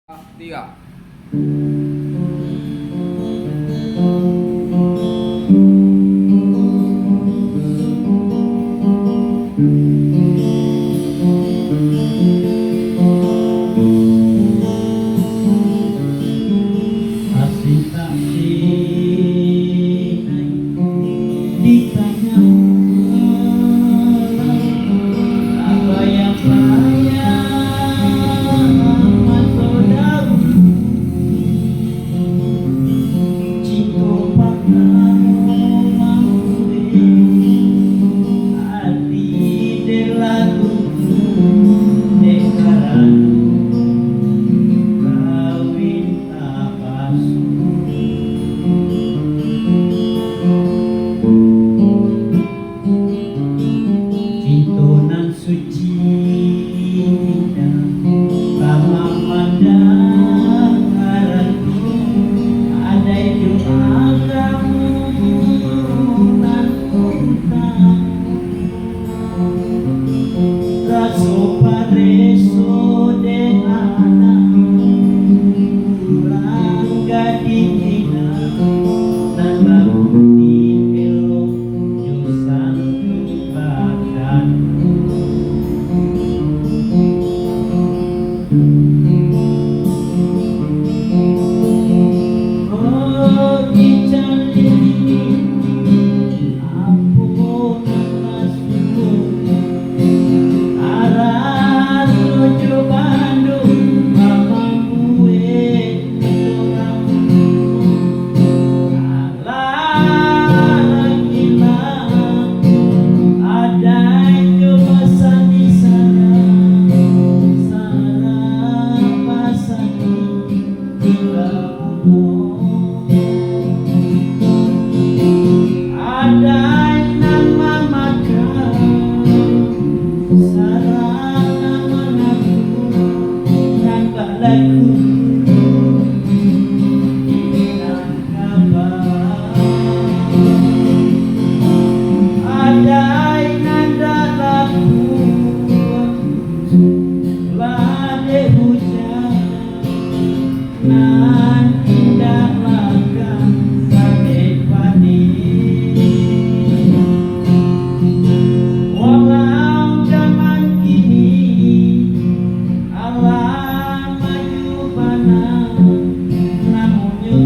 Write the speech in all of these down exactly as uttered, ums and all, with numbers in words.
Tiga. Asik tak sih ditanya, apa yang sayang maso dahulu. Cinto partamo mambuek ati dek lalu, dek karano kawin tapaso. Cinto nan suci indak ka mamandang arato, adaik jo agamo nan utamo. Raso pareso dek anak, urang gadih minang, nan babudi elok jo santuik bakatu. Oh, dicaliak apo nan masuo, arato jo bando mambuek urang. Alah, ilang, adaik jo basandi sara, sara basandi tingga bungo. Adaik nan mamakai sara nan mangaku, nan balaku di Minangkabau. Adaik nan dak laku lah dek hujan, nan indak lakang sadek panek. Walau jaman kini alah maju bana, namunnyo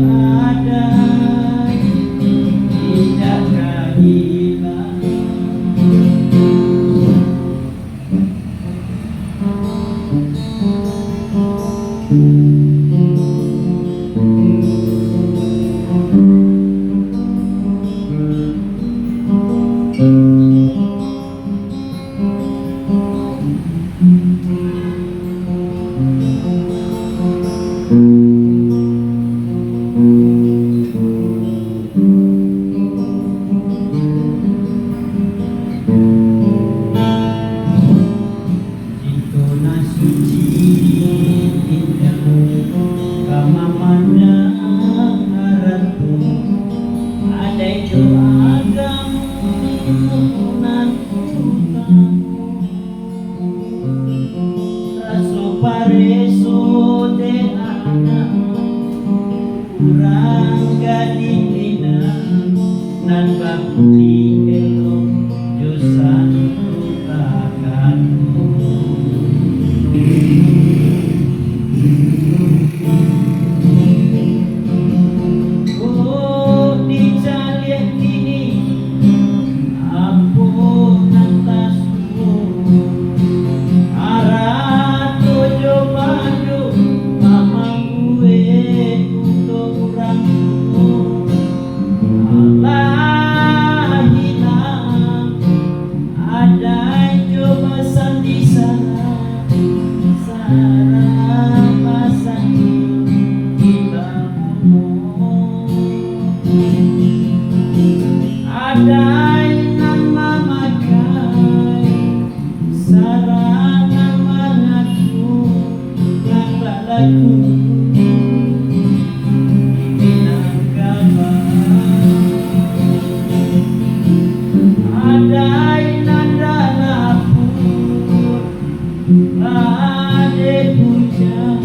adaik indak ka ilang. Cinto nan suci indak ka mamandang arato, adaik jo agamo nan utamo. Raso pareso dek anak, urang gadih Minang, nan babudi elok jo santuik bakatu. Oh, dicaliak kini, apo nan tasuo? Arato jo bando mambuek untuak urang tuo. Alah, ilang, adaik jo basandi sara, sara basandi di babuno. Adaik nan mamakai sara nan mangaku, nan balaku di Minangkabau. Adaik nan dak lapua lah dek hujan,